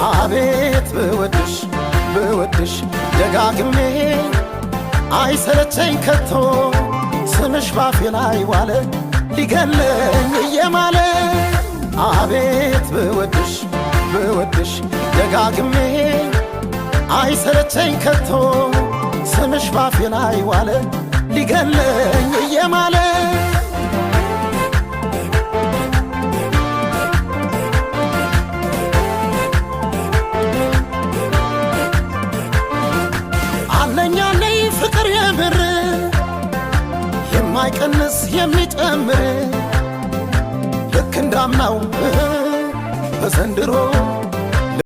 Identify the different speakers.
Speaker 1: አቤት ብወድሽ ብወድሽ ደጋግሜ፣ አይሰለቸኝ ከቶ። ስምሽ ባፌ ላይ ዋለ፣ ሊገለኝ እየማለ። አቤት ብወድሽ ብወድሽ ደጋግሜ፣ አይሰለቸኝ ከቶ። ስምሽ ባፌ ላይ ዋለ፣ ሊገለኝ እየማለ። አለኝ አለኝ ፍቅር የምር፣ የማይቀንስ የሚጨምር፣ ልክ እንዳምናው በዘንድሮ